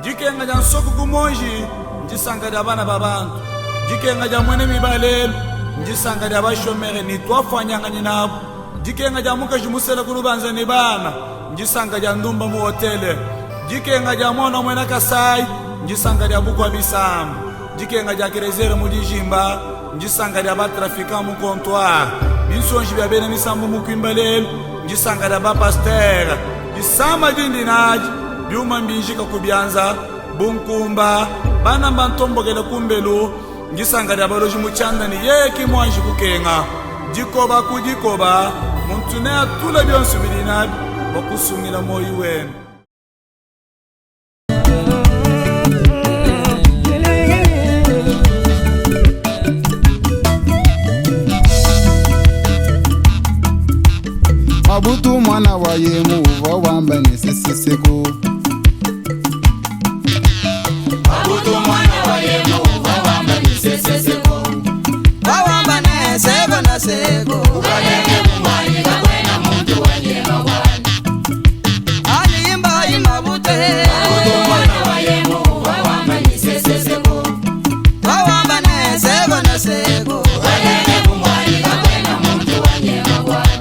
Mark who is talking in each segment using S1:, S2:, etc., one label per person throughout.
S1: Dikenga dia nsoku ku muonji ndisanka dia bana ba bantu. Dikenga dia muena miba lelu ndisanka dia bashomere ne tuafuanyanganyi nabu. Dikenga dia mukaji musela ku lubanza ne bana ndisanka dia ndumba mu hotele. Dikenga dia muana wa muena Kasai ndisanka dia bukua bisamba. Dikenga dia Kerezere mu dijimba ndisanka dia ba-trafiquant mu comptoir. Binsonji bia bena misambu mu kuimba lelu ndisanka dia ba-pastere. Disama dindi nadi, biuma mbinjika ku bianza bu nkumba, bana mbantombokele kumbelu, ndisanka dia baloji mu tshianda ne yeye ki muanji kukenga. Dikoba ku dikoba, muntu neatule bionso bidi nabi bua kusungila muoyo wende.
S2: Mabutu mwana wa yemu uvua wamba ne seseseko.
S3: Mabutu mwana wa yemu uvua wamba ne seseseko.
S4: Wawamba ne seko na seko.
S3: Ukalenge mumwanyi kakwena muntu wanyema bwana.
S4: Aliimba imabute.
S3: Mabutu mwana wa yemu uvua wamba ne seseseko.
S4: Wawamba ne seko na seko.
S3: Ukalenge mumwanyi kakwena muntu wanyema bwana.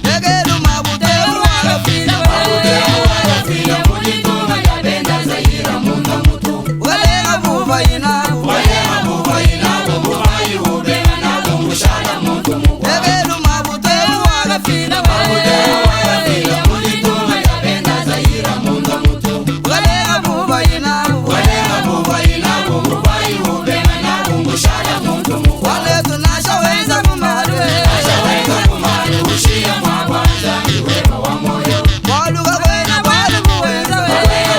S4: Legelu mabute uwagafile.
S3: Mabute uwagafile mulitunga lya benda zaira munda mutu.
S4: Walenga buva ina.
S3: Walenga buva inabo mubayi ubenga nabo mushala muntu mukwa.
S4: Legelu mabute uwagafile.
S3: Mabute uwagafile mulitunga lya benda zaira munda mutu.
S4: Walenga buva ina.
S3: Walenga buva inabo mubayi ubenga nabo mushala muntu mukwa.
S4: Wale tunashaweza kumalwe.
S3: Ashaweza kumali ushiya mwakwanza iwema wa moyo.
S4: Waluka kwena walukuwenza.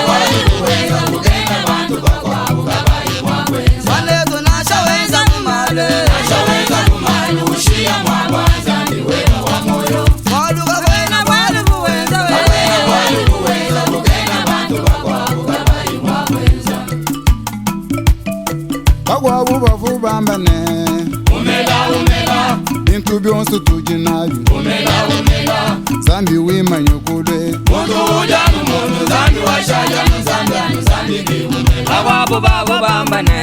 S3: Wali kuwenza kugenga bantu bakwabo kabayi mwakwenza.
S4: Wale tunashaweza kumalwe.
S3: Ashaweza kumali ushiya mwakwanza iwema wa moyo.
S4: Waluka kwena walukuwenza.
S3: Wali kuwenza kugenga bantu bakwabo kabayi mwakwenza.
S2: Bakuabu bavu bamba ne
S3: Umela umela
S2: bintu bionso tudi nabio.
S3: umela umela
S2: Nzambi wimanye kulwe
S3: muntu ujanu muntu Nzambi washaja Nzambi anu Nzambi ni umela
S5: Ababu babo bambane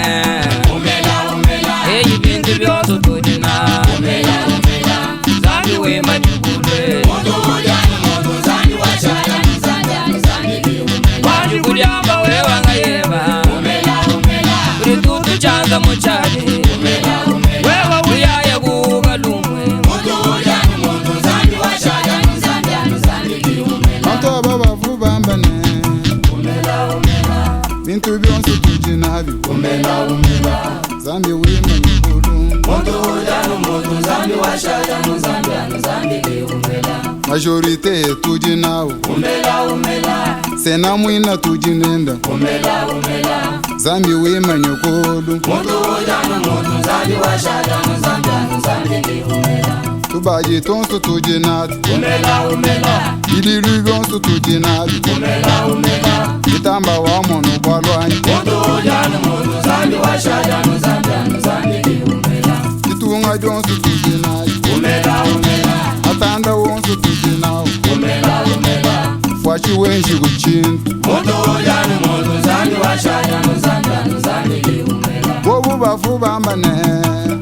S3: umela umela
S5: eyi bintu byonso tulina
S3: umela umela
S5: Nzambi wimanyugulwe
S3: muntu ujanu muntu Nzambi washaja Nzambi anu Nzambi ni umela
S5: wanji kulyamba wewanga yeba
S3: umela umela
S5: buli tutu chanza muchali
S3: umela umela
S5: wewa uyaya kukalumwe
S3: muntu ujanu muntu Nzambi washaja Nzambi anu Nzambi ni umela
S2: bantu aba bavu bamba ne
S3: umela umela
S2: bintu bionso tudi nabio.
S3: umela umela
S2: Nzambi wimanye kulu
S3: muntu ujanu muntu Nzambi washaja Nzambi anu Nzambi ni umela
S2: majorite tudi nawo
S3: umela umela
S2: sena mwina tudi nenda
S3: umela umela
S2: Nzambi wimanye kulu
S3: muntu ujanu muntu Nzambi washaja Nzambi anu Nzambi ni umela
S2: tubaji tonso tudi natu
S3: umela umela
S2: bililu bionso tudi nabio.
S3: umela umela
S2: Bitamba wa mono bwalwanyi
S3: muntu ujanu muntu Nzambi washaja Nzambi anu Nzambi ni umela
S2: ditunga dionso tudi nayo
S3: umela umela
S2: atanda wonso tudi nawo
S3: umela umela
S2: fwashi wenji kuchintu
S3: muntu ujanu muntu Nzambi washaja Nzambi anu Nzambi ni umela
S2: bobu bafu bamba ne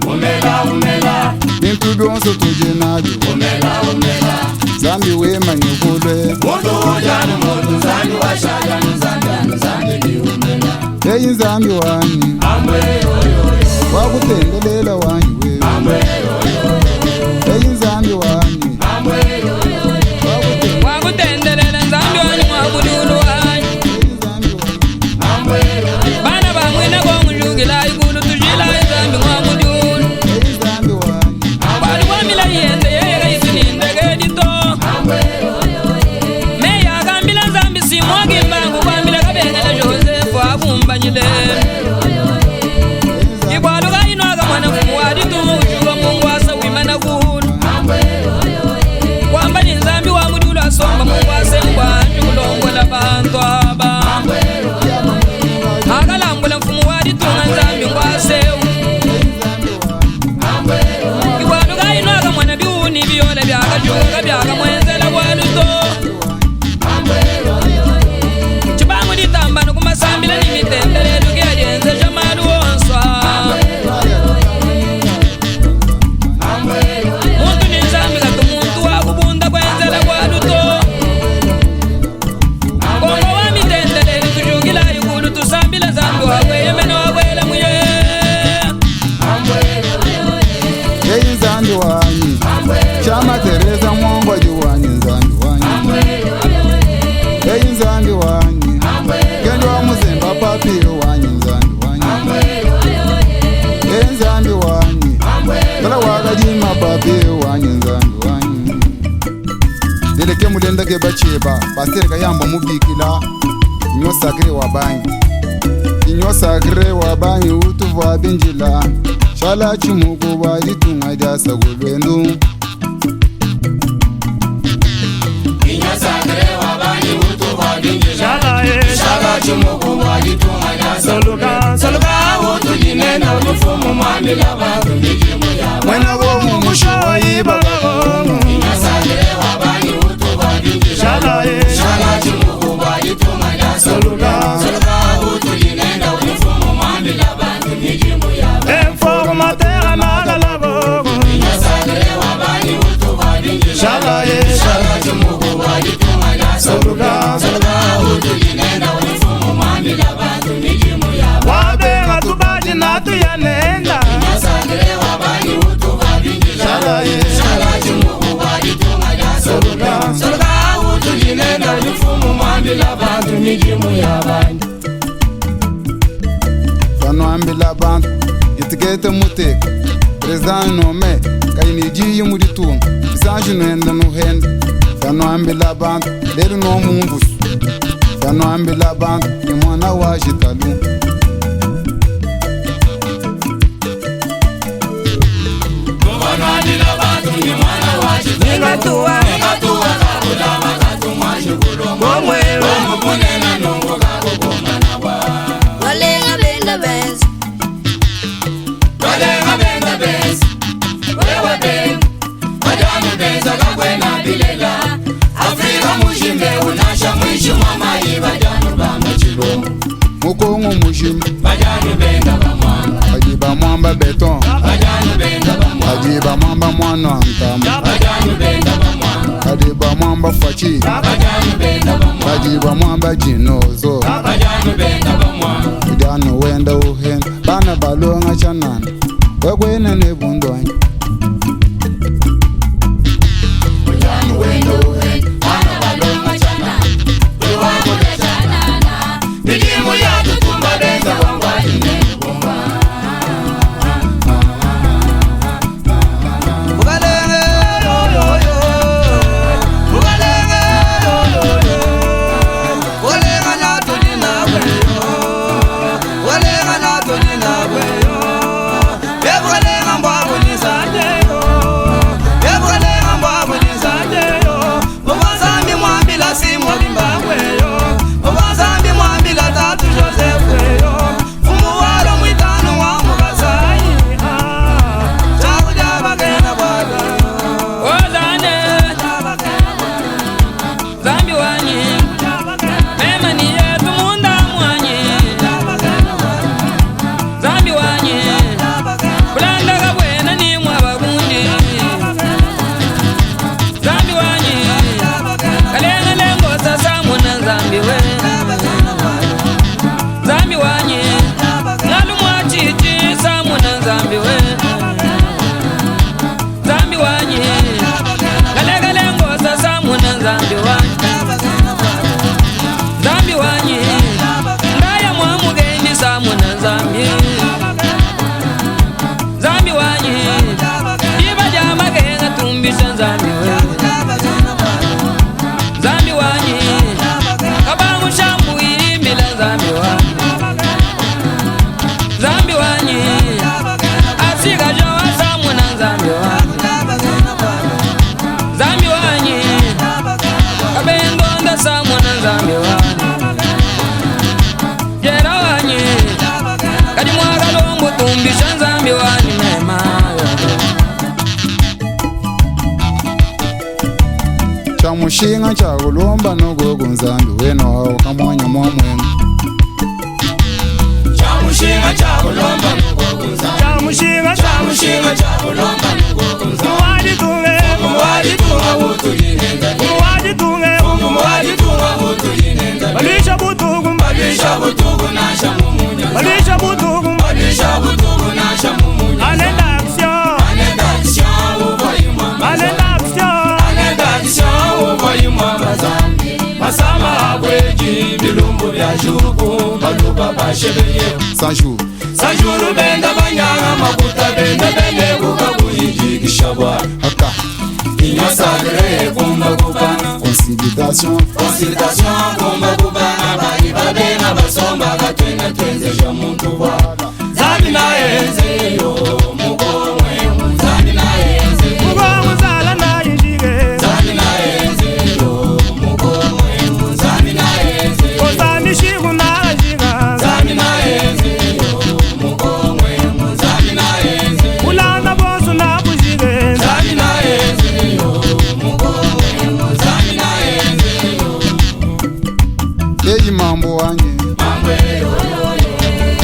S3: umela umela
S2: bintu bionso tudi nabio.
S3: umela umela
S2: Nzambi wimanye kulwe
S3: muntu ujanu muntu Nzambi washaja Nzambi anu Nzambi ni umela
S2: eyi Nzambi wanyi
S3: amwe oyo
S2: wakutendelela wanyi we
S3: amwe oyo
S2: eyi Nzambi wanyi
S3: amwe oyo
S2: wakutende-
S5: wakutendelela Nzambi wanyi mwakudulu wanyi
S2: eyi Nzambi wanyi
S3: amwe oyo
S5: bana bamwina kongujukilayi kulu tujilayi Nzambi mwakudulu
S2: eyi Nzambi wanyi
S5: bwali bwamila yende yeyeka isinindeke dito meya akambila Nzambi simwakimbangu kwambila kabengela Josefu akumbanyile ibwaluka inwaka mwana mfumu wa
S2: Nzambi wanyi, Nzambi wanyi, Eh, Nzambi wanyi, Kala wakadima papi wanyi, Nzambi wanyi. Deleke mulendake bacheba pasteur kayamba mubikila inyo sacré wa bangi inyo sacré wa bangi utuvwa binjila shala chimuku wa litunga dia sagulwendu. Mwena womu mushoyi baba
S6: Informateur magalabo Shalaye Soluka Wabenga tubaji na tuyanenda Shalaye Soluka
S2: Fanwambila bantu itikete muteka president nome kayinijiyi mulitunga bisanji nwenda nuhenda fanwambila bantu lelu nomumvusu fanwambila bantu ni mwana wa jitalu.
S4: Ningatua Bomwewe Walenga benda benzi
S2: Mukongo mujima badi bamwamba beton badi bamwamba mwana wa ntama badi bamwamba faci badi bamwamba jinozo ujano wenda uhenda bana balonga chanana wekwene nebundwanya.
S4: Ukalenge yo yo yo Ukalenge yo yo yo Ukalenga na tuli na kweyo Ukalenga na tuli na kweyo Ebukalenga mbwa kunisanje yo Ebukalenga mbwa kunisanje yo Ubazambi mwambila simwa bimbakweyo Ubazambi mwambila tatu Joseph yo Fumuwalo mwitano wa mukasai Chakuja bagena bwana.
S5: Ozane Zambi wanyi Mema ni yetu munda mwanyi Zambi wanyi Kulanda kabwena ni mwabagundi Zambi wanyi Kalenga lengo sasa muna zambi we Zambi wanyi Ngalu mwachichi samuna zambi we Zambi wanyi Kalega lengo sasa muna zambi wanyi Zambi wanyi Ndaya mwamugendi samuna zambi Zambi wanyi Iba jamagenga tumbisha zambi we Zambi wanyi Kabangu shambu imbila zambi wanyi Zambi wanyi Asiga jowa samuna zambi wanyi Zambi wanyi Kabendonda samuna zambi wanyi Jera wanyi Kadi mwagalombo tumbisha zambi wanyi mema.
S2: Chamushinga chakulomba nogogo Nzambi weno wawo kamwanya mwamwenga.
S3: Chamushinga chakulomba nugogo.
S6: Chamushinga
S3: Chamushinga chakulomba nugogo.
S6: Muwaditunge
S3: Muwaditunga utulinenda.
S6: Muwaditunge
S3: Muwaditunga utulinenda.
S6: Balisha butugu
S3: Balisha butugu nasha mumunya.
S6: Balisha butugu
S3: Balisha butugu nasha mumunya.
S6: Alenda action
S3: Alenda action uvoyimwa.
S6: Alenda action
S3: Alenda action uvoyimwa mazambi. Masama akweji bilumbu bya juku. Baluba baluba bashebeye
S2: Sanjou
S3: Sanjuru benda banyanga makuta benda bende kukakuyijikisha bwa
S2: Aka
S3: Union sacrée kumba kubanga
S2: Consultation
S3: Consultation kumba kubanga bali babenga basomba katwena twenzeja muntu bwa Zambi nayenzeyo mukomwe Zambi nayenzeyo
S6: Mugongo nayenjire
S3: Zambi nayenzeyo mukomwe Zambi nayenzeyo
S6: Kozamishiku najira
S3: Zambi nayenzeyo mukomwe Zambi nayenzeyo
S6: Ulanda bosu nabujire
S3: Zambi nayenzeyo mukomwe Zambi nayenzeyo
S2: Eyi mambo wanye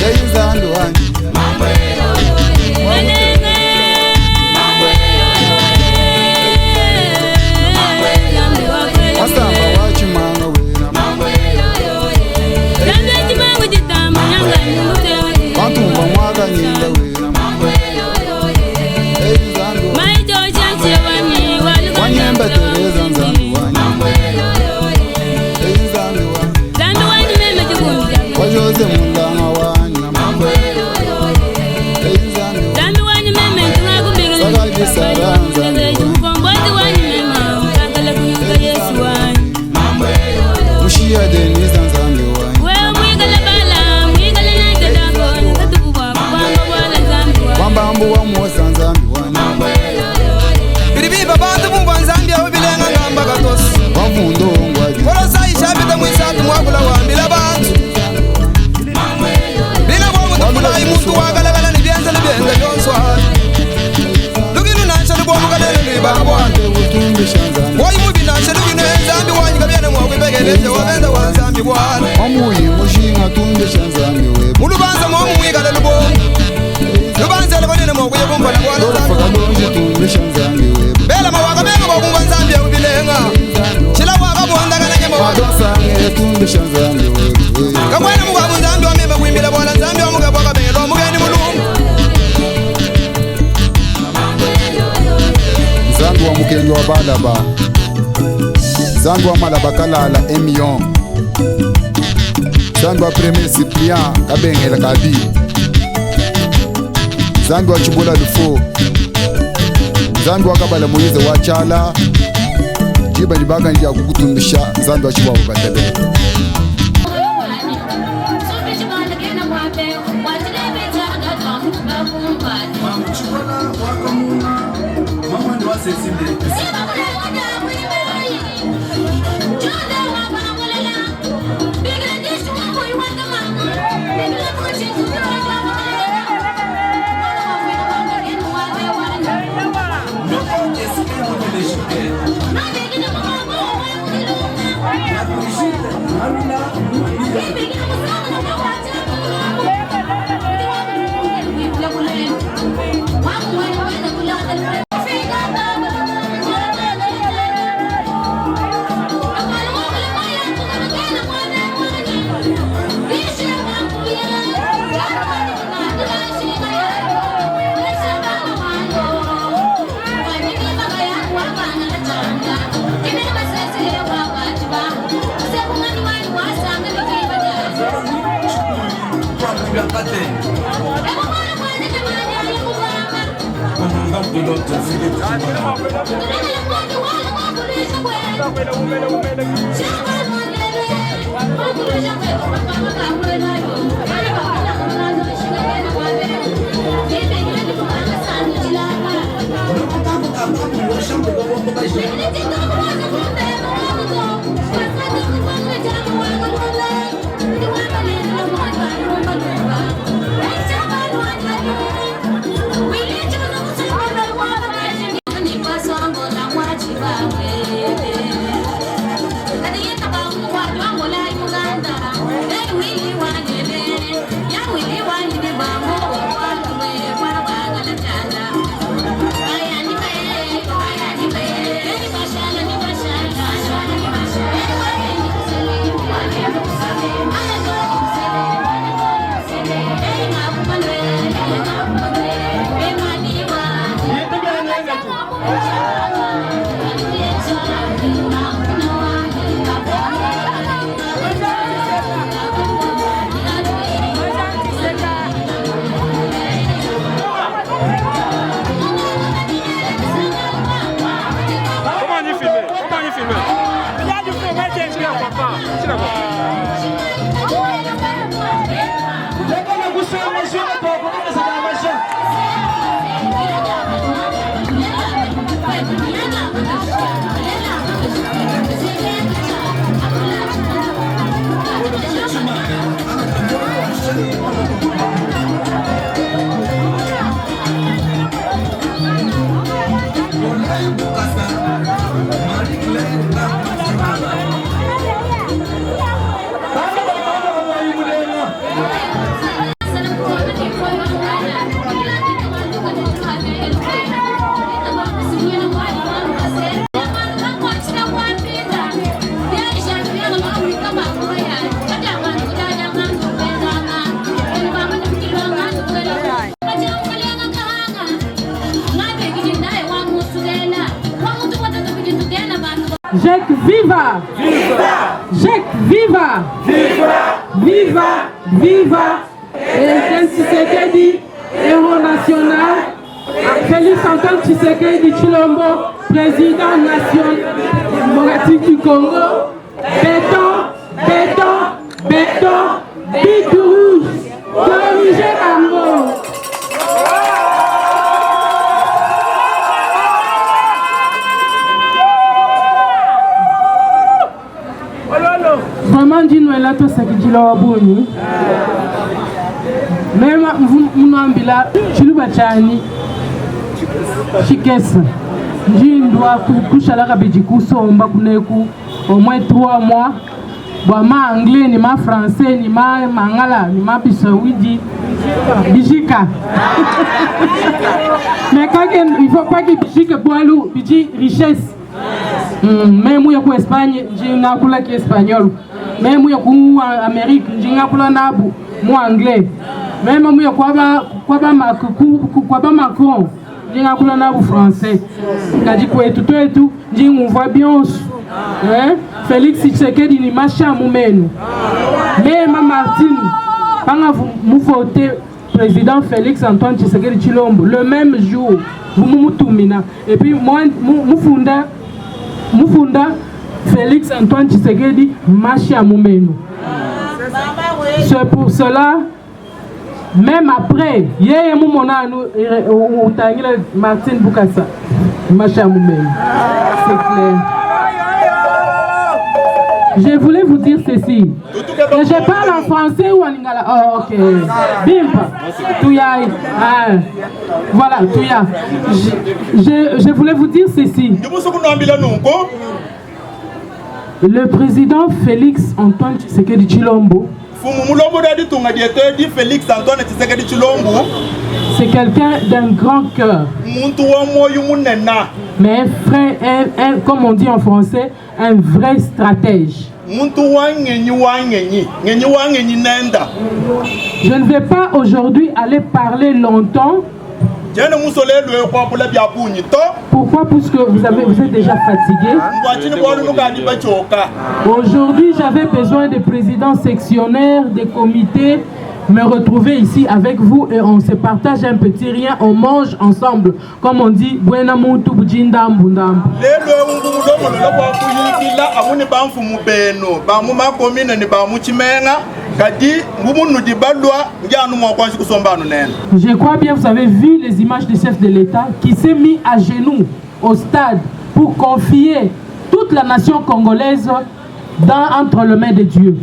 S2: Eyi nzambi wanye Wasamba wachimanga wena Wantumba mwaka nyinda wena Eyi nzambi wanye Wanyemba Tereza nzambi wanye Eyi nzambi wanye Wajoze mulanga wanye Eyi nzambi wanye Mushiya Denise nzambi wanye Wambambu wa Musa nzambi wanye
S4: Biri biba bantu bumva nzambi aho bilenga ngamba katosi
S2: Wavundo ngwaje
S4: Kolosayi shapita mwisatu mwakula wambila bantu Bina bwomu muntu wagalagala nibyenzele byenda byonswa Lukinu nansha lubwomu kalele lwibabwana
S2: Utumbisha nzambi
S4: Woyi mubi nansha lukinu enzambi wanyi kabyene mwakwibekeleshe wabenda wanzambi bwana
S2: Wamuyi mushinga tumbisha nzambi webo
S4: Mulubanza mwomu mwikala lubomu Lubanza lekonene mwakuye kumpala bwana
S2: Dolfa
S4: nzambi
S2: kalonji tumbisha nzambi webo
S4: Bela mawaka benga bokumva nzambi yakubilenga Chila waka buhondakana nyama waka
S2: Wadosange tumbisha nzambi webo
S4: Kamwene mukwabu nzambi wamema kuimbila bwana nzambi wamukabwa kabelwa mugeni mulungu
S2: Nzambi wa mukengi wa balaba Nzambi wa malaba kalala emion Nzambi wa premier cyprien kabengela kabi Nzambi wa chibula lufo Nzambi wa kabala moyize wa chala Jiba libaga nja kukutumbisha Nzambi wa chibwa batebe
S7: Jacques viva! Viva! Jacques viva! Viva! Viva! Viva! Etienne Tshisekedi, héros national. Félix Antoine Tshisekedi Tshilombo, président national démocratique du Congo. Béton, béton, béton, bic rouge, corrigez Bango. Vraiment ndinwela tosakidila wa bungi mema munuambila tshiluba tshianyi tshikese ndindua kushala kabidi kusomba kuneku au moins 3 mois bua ma anglais ni ma français ni ma mangala ni ma bisawidi bijika mais quand il faut pas que bijike bwalu biji richesse me muye ku Espagne njingakula ki espagnol me muye ku Amérique njingakula nabu mu anglais meme muye kwaba kwaba kwaba Macron njingakula nabu français kadi kwetu twetu njingumvua bionso eh? Félix Tshisekedi ni masha mumenu mema Martine panga muvote président Félix Antoine Tshisekedi Tshilombo le même jour vumumutumina et puis moi mufunda mufunda Félix Antoine Tshisekedi masha mumenu. C'est pour cela même après yeye mumona anu utangila Martine Bukasa masha mumenu. C'est clair. Je voulais vous dire ceci. Que je parle en français ou en lingala? Oh, ok. Bimpa. Touya. Ah. Voilà, Touya. Je voulais vous dire ceci. Le président Félix Antoine Tshisekedi Tshilombo, c'est quelqu'un d'un grand cœur. Mais un frère, comme on dit en français, un vrai stratège. Je ne vais pas aujourd'hui aller parler longtemps. Pourquoi? Puisque vous êtes déjà fatigué. Aujourd'hui, j'avais besoin des présidents sectionnaires, des comités, me retrouver ici avec vous et on se partage un petit rien, on mange ensemble. Comme on dit, Buena muntu bujinda mbundambu. Je crois bien vous avez vu les images du chef de l'État qui s'est mis à genoux au stade pour confier toute la nation congolaise entre les mains de Dieu.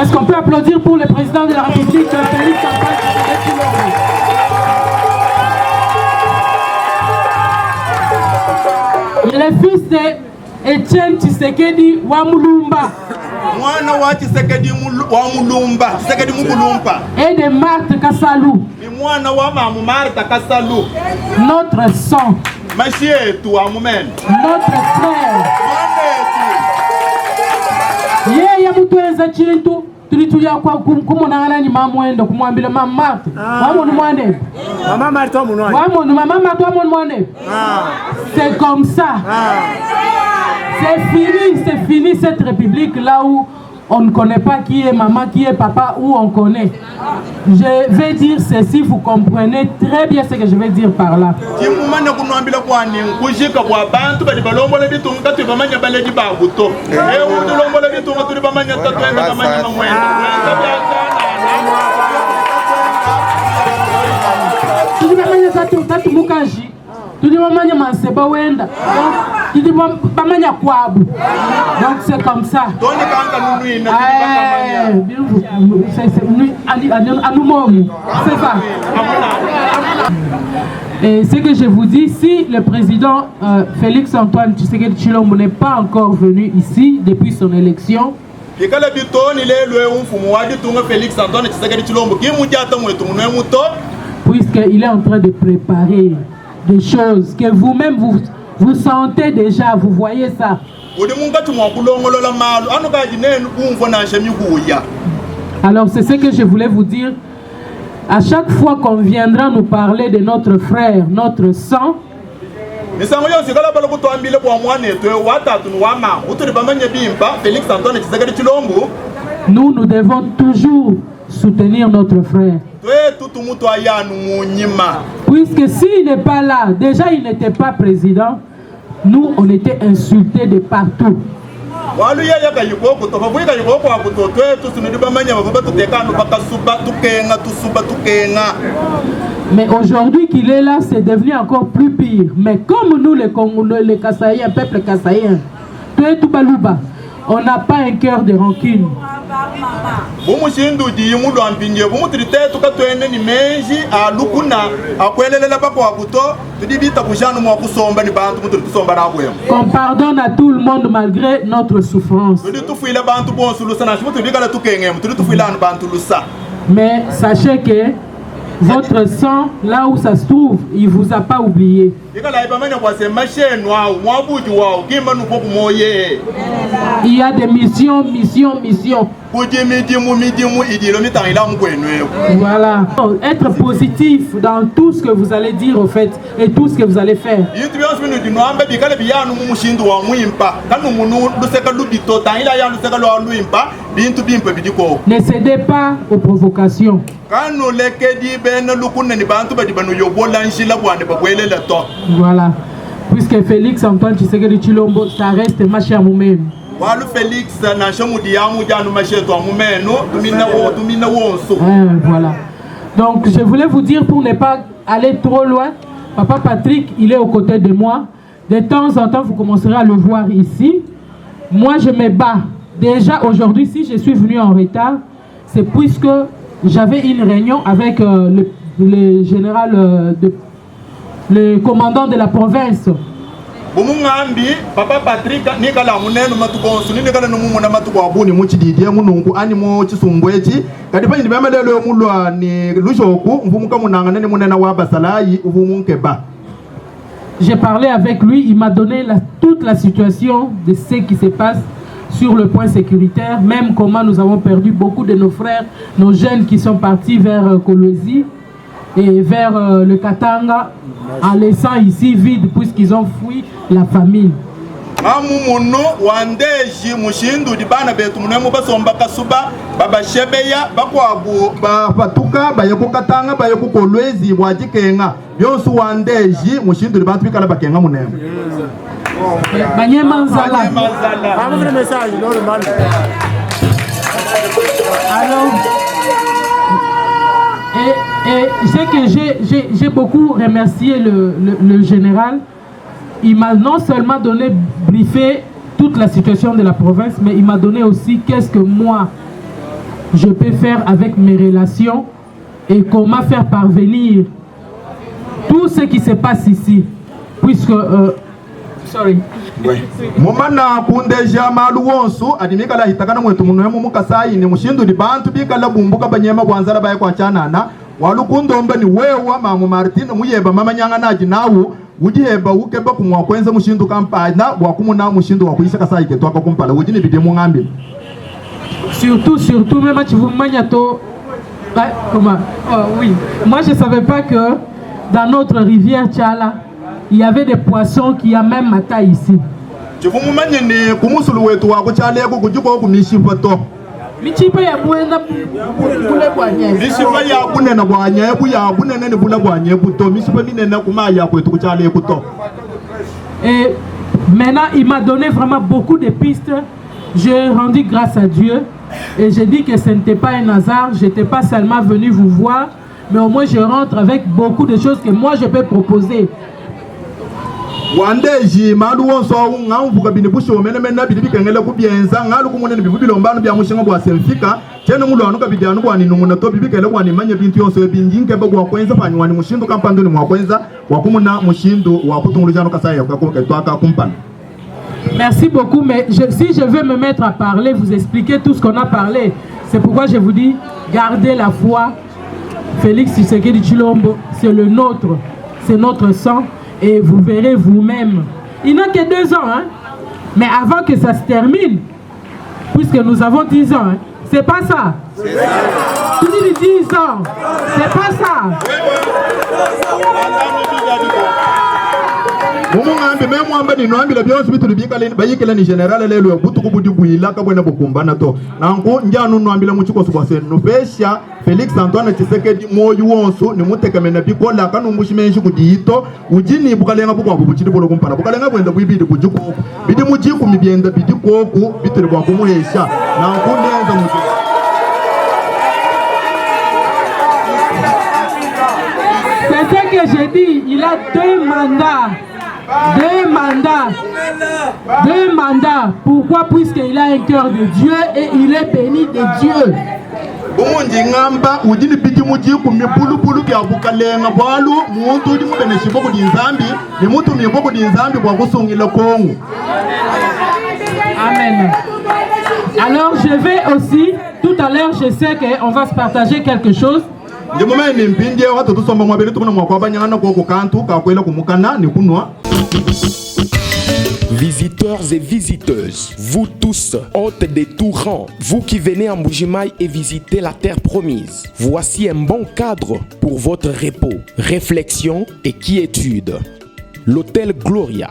S7: Est-ce qu'on peut applaudir pour le président de la République, Félix Antoine Tshisekedi? Le fils de Etienne Tshisekedi Wamulumba.
S8: Mwana wa Tshisekedi Wamulumba, Tshisekedi Mukulumpa.
S7: Et de Marthe Kasalu.
S8: Ni mwana wa mamu Marthe Kasalu.
S7: Notre sang.
S8: Mashi yetu wa mumen.
S7: Notre frère. Yeye mutuenza chintu tulitulia kwa kumonana ni mamwendo kumwambila mama Marthe. Wamonu mwane.
S6: Mama Marthe wamunwane.
S7: Wamonu mama Marthe wamonu mwane. C'est comme ça. C'est fini cette république là où on ne connaît pas qui est maman, qui est papa, où on connaît. Je vais dire ceci, vous comprenez très bien ce que je vais dire par là. Tudi bamanya manseba wenda. Donc tudi bamanya kwabu. Donc c'est comme ça. Eh, c'est ça. Et ce que je vous dis, si le président Félix Antoine Tshisekedi Tshilombo n'est pas encore venu ici depuis son élection,
S8: Bikala bitoni lelu eu mfumu wa ditunga Felix Antoine Tshisekedi Tshilombo ki mudiata muetu munemu to.
S7: Puisqu'il est en train de préparer des choses que vous-même vous, vous sentez déjà, vous voyez ça.
S8: Udi munkatshi mua kulongolola malu anukadi nenu kumvua nansha mihuya.
S7: Alors c'est ce que je voulais vous dire. À chaque fois qu'on viendra nous parler de notre frère, notre sang,
S8: Misangu yonso ikala balua kutuambila bua muanetu eu wa tatu ne wa mamu utudi bamanye bimpe, Felix Antoine Tshisekedi Tshilombo.
S7: Nous, nous devons toujours soutenir notre frère.
S8: Tuetu tumutuayi anu mu nyima.
S7: Puisque s'il n'est pas là, déjà il n'était pas président, nous on était insultés de partout.
S8: Bualu yeye kayi koku to, pavuaye kayi koku aku to, tuetu si nudi bamanye bavua batuteka anu pa kasuba, tukenga, tusuba, tukenga.
S7: Mais aujourd'hui qu'il est là, c'est devenu encore plus pire. Mais comme nous les Congolais, les Kasaïens, peuple kasaïen, tuetu Baluba, on n'a pas un cœur de rancune.
S8: Bu mushindu udiyi mulua mpindieu, bu mutudi tetu katuena ne meji a lukuna a kuelelela bakuabu to, tudi bitabuja anu mua kusomba ne bantu mutudi tusomba nabu emu.
S7: Qu'on pardonne à tout le monde malgré notre souffrance.
S8: Tudi tufuila bantu bonso lusa nansha mutudi bikale tukenga emu, tudi tufuila anu bantu lusa.
S7: Mais sachez que votre sang, là où ça se trouve, il vous a pas oublié.
S8: Ikalayi bamanya bua se mashi enu au muaba udi wawu ki mbanupua ku muoyo.
S7: Il y a des missions, missions, missions.
S8: Kudi midimu, midimu idi ilua mitangila amu kuenu eku.
S7: Voilà. Être positif dans tout ce que vous allez dire au fait et tout ce que vous allez faire.
S8: Bintu bionso binudi nuamba bikale biya anu mu mushindu wa muimpa, kanumunu luseka lubi to, tangilayi anu luseka lua luimpa, bintu bimpe bidi koku.
S7: Ne cedez pas aux provocations.
S8: Kanulekedi bena lukuna ne bantu badi banuyobola njila bua ne babuelela to.
S7: Voilà. Puisque Felix Antoine Tshisekedi Tshilombo, ça reste mashi a mu menu.
S8: Bualu Felix, nansha mudiye amu udi anu mashi etu a mu menu, tumina wo, tumina wonso.
S7: Hein, voilà. Donc je voulais vous dire pour ne pas aller trop loin, Papa Patrick, il est aux côtés de moi. De temps en temps, vous commencerez à le voir ici. Moi, je me bats. Déjà aujourd'hui, si je suis venu en retard, c'est puisque j'avais une réunion avec le, le général, de, le commandant de la province.
S8: Bu mungambi, Papa Patrick nikala amu nenu matuku onso ne nikala numumona matuku a bungi mu tshididi emu nunku anyi mu tshisumbu etshi. Kadi panyidi meme lelu eu mulua ne lujoku, mvua mukamunangane ne munene wa basalayi uvua munkeba.
S7: J'ai parlé avec lui, il m'a donné la, toute la situation de ce qui se passe sur le point sécuritaire, même comment nous avons perdu beaucoup de nos frères, nos jeunes qui sont partis vers Kolwezi et vers le Katanga, en laissant ici vide puisqu'ils ont fui la famine.
S8: Amu munu wandeji mushindu udi bana betu munemu basomba kasuba babashebeya bakuabu bapatuka baye ku Katanga baye ku Kolwezi bua dikenga bionso wandeji mushindu udi bantu bikala bakenga munemu.
S7: Banyema nzala. Alors, et ce que j'ai beaucoup remercié le général, il m'a non seulement donné, briefé toute la situation de la province, mais il m'a donné aussi qu'est-ce que moi je peux faire avec mes relations et comment faire parvenir tout ce qui se passe ici. Puisque... sorry.
S8: Mumana kundeja malu wonso adi mikala hitakana mwetu munwemu mukasayi ni mushindu di bantu bikala bumbuka banyema bwa nzala baye kwa chanana walu kundomba ni wewa mamu Martin muyeba mama nyanga naji nawu ujiheba ukeba kumwa kwenza mushindu kampana bwa kumuna mushindu wa kuisha kasayi ketu akakumpala ujini bidi mungambi.
S7: Surtout, surtout, même tu vous magnato. Ah, comment? Oh, oui. Moi, je savais pas que dans notre rivière Tchala, il y avait des poissons qui a même ma taille ici.
S8: Tshivua mumanye ne ku musulu wetu wa ku tshiala eku kudi koku mishipa to.
S7: Mishipa ya buena bule bua nyebu.
S8: Mishipa ya bunene bua nyebu ya bunene ne bule bua nyebu to. Mishipa minene ku mayi a kuetu ku tshiala eku to.
S7: Et maintenant, il m'a donné vraiment beaucoup de pistes. J'ai rendu grâce à Dieu et j'ai dit que ce n'était pas un hasard. Je n'étais pas seulement venu vous voir, mais au moins je rentre avec beaucoup de choses que moi je peux proposer.
S8: Wandeji malu wonso au ngamvuka bini bushuwa menemene bidi bikengela kubienza ngalu kumona ne bivua bilomba anu bia mushinga bua se mfika tshiena mulue anu kabidi anu bua ninunguna to bibikele bua nimanye bintu yonso ebi ndi nkeba bua kuenza panyi wani mushindu kampanda ne mua kuenza bua kumona mushindu wa kutunguluja anu kasai ketu aka kumpala.
S7: Merci beaucoup, mais je, si je vais me mettre à parler, vous expliquer tout ce qu'on a parlé, c'est pourquoi je vous dis, gardez la foi. Félix Tshisekedi Tshilombo, c'est le nôtre, c'est notre sang, et vous verrez vous-même. Il n'a que 2 ans, hein? Mais avant que ça se termine, puisque nous avons 10 ans, hein? C'est pas ça. Tu dis 10 ans, c'est pas ça.
S8: Mumungambi me mwamba ni nwambila byonso bituli bikale bayikila ni general lelu butuku budi bwila kabwena bukumbana to nanku njanu nwambila mu chikoso bwa se nupesha Felix Antoine Tshisekedi moyo wonso ni mutekemena bikola kanumbushi menshi kudiito ujini bukalenga bukwabo buchili bolo kumpala bukalenga bwenda bwibili kujikoku bidi mujiku mibyenda bidi koku bituli bwa kumuhesha nanku nenza muji.
S7: C'est ce que j'ai dit, il a 2 mandats. 2 mandats. 2 mandats. Pourquoi? Puisqu'il a un cœur de Dieu et il est béni de Dieu.
S8: Umundi ngamba udi ni bidimu dikumi bulubulu bya bukalenga bwalu muntu udi mubeneshibwa kudi Nzambi ni mutumibwa kudi Nzambi bwa kusungila Kongo.
S7: Amen. Alors je vais aussi, tout à l'heure je sais qu'on va se partager quelque chose.
S8: Ndi mumenye ni mpindie watu tusomba mwabili tumuna mwakwa banyana koko kantu kakwela kumukana ni kunwa.
S9: Visiteurs et visiteuses, vous tous, hôtes de tout rang, vous qui venez en Mbujimayi et visitez la terre promise, voici un bon cadre pour votre repos, réflexion et quiétude. L'Hôtel Gloria.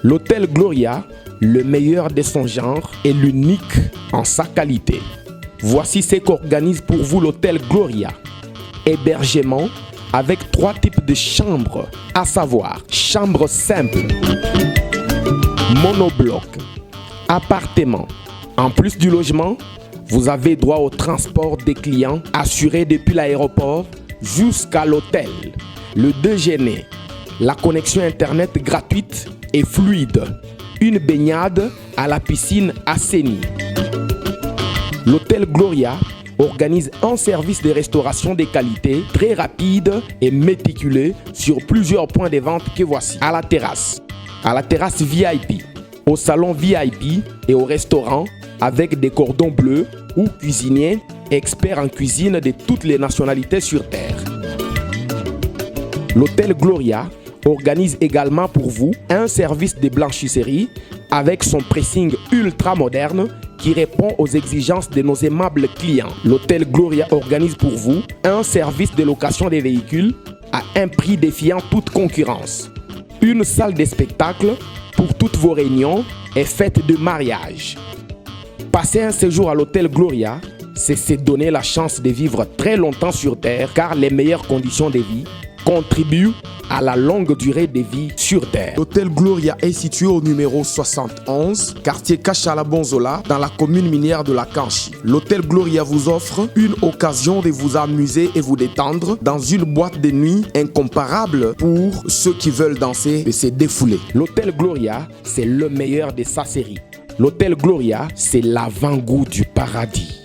S9: L'Hôtel Gloria, le meilleur de son genre et l'unique en sa qualité. Voici ce qu'organise pour vous l'Hôtel Gloria. Hébergement avec 3 types de chambres, à savoir chambre simple, monobloc, appartement. En plus du logement, vous avez droit au transport des clients assuré depuis l'aéroport jusqu'à l'hôtel, le déjeuner, la connexion internet gratuite et fluide, une baignade à la piscine assainie. L'Hôtel Gloria organise un service de restauration de qualité très rapide et méticuleux sur plusieurs points de vente que voici. À la terrasse, à la terrasse VIP, au salon VIP et au restaurant avec des cordons bleus ou cuisiniers experts en cuisine de toutes les nationalités sur Terre. L'Hôtel Gloria organise également pour vous un service de blanchisserie avec son pressing ultra moderne qui répond aux exigences de nos aimables clients. L'Hôtel Gloria organise pour vous un service de location des véhicules à un prix défiant toute concurrence. Une salle de spectacle pour toutes vos réunions et fêtes de mariage. Passer un séjour à l'Hôtel Gloria, c'est se donner la chance de vivre très longtemps sur Terre, car les meilleures conditions de vie contribuent à la longue durée de vie sur Terre.
S10: L'Hôtel Gloria est situé au numéro 71, quartier Kachala-Bonzola, dans la commune minière de la Kanchi. L'Hôtel Gloria vous offre une occasion de vous amuser et vous détendre dans une boîte de nuit incomparable pour ceux qui veulent danser et se défouler.
S9: L'Hôtel Gloria, c'est le meilleur de sa série. L'Hôtel Gloria, c'est l'avant-goût du paradis.